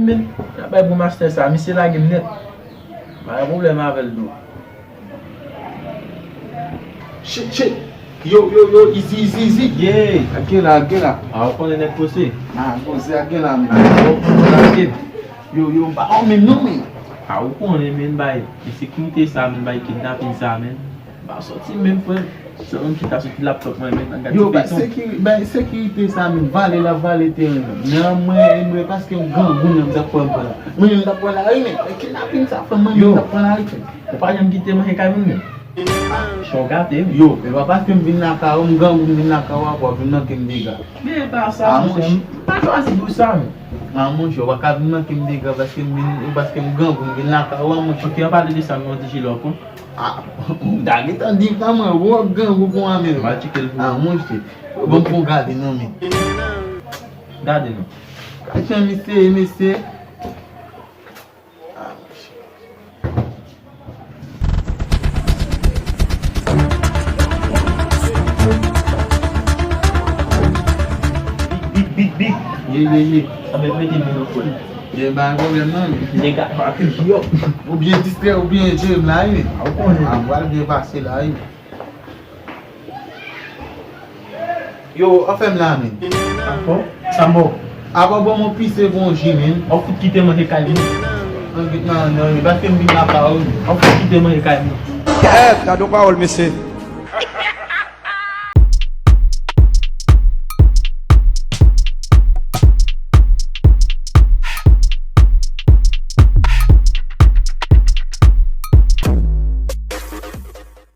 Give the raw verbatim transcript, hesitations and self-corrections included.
Men, travay pou mastè sa, misye lage m nèt. M pa gen pwoblèm avè l, do. Shit, shit. Yo, yo, yo, easy, easy, easy. Yeah. Ak gen la, ak gen la. A, ou konnen nèg poze. A, poze ak gen la, men. Ou konnen nèg poze. Yo, yo, m pa wè menm non, men. A, ou konnen, men, bay ensekirite sa, men, bay kidnapin sa, men. M pa sòti menm, frè. Se yon moun ki ta soti laptop mwen, men, nan gad ti feyton. Yo, bay sekiri-, bay sekirite sa, men, vale l ap vale teren. Nan mwen, mwen, paske m granmoun, m t ap pran, pran. Mwen menm m t ap pran lari, men. Men kidnapin sa, frè, mwen menm m t ap pran lari, frè. Ou pa janm kite manje kay moun, men. Chò gate, wi. Yo, e pa paske m vin lakay ou, m granmoun, m vin lakay ou, apre w vin manke m dega. Men e pa sa, monchè, m pa chwazi pou sa, men. A, monchè, ou pa ka vin manke m dega paske m vin, paske m granmoun, m vin lakay ou, a, monchè. Ok, an pale de sa, m yon ti jilò, kon. A, ou ta gentan di sa, mwen, ou ap grangou kon a, men. M a tcheke l pou ou. A, monchè, bon, bon, gade, non, men. Gade, non. Gade jan misye ye, mesye. Big, big, big, big. Ye, ye, ye. Sa mèt mete m nan fòl. Ye, pa gen pwoblèm non. Nèg ap pati yo. Ou byen distrè, ou byen jere m la, wi. A, ou konnen. A, m pral byen pase la, wi. Yo, anfè m la, men. Ankò? Sa m ba w? Apa, ban m yon pise pou yon ji, men. Ou fout kite manje kay mwen. An git nan, nan, paske m vin lakay ou. Ou fout kite manje kay mwen. Kèt, gade yon pawòl, mesye.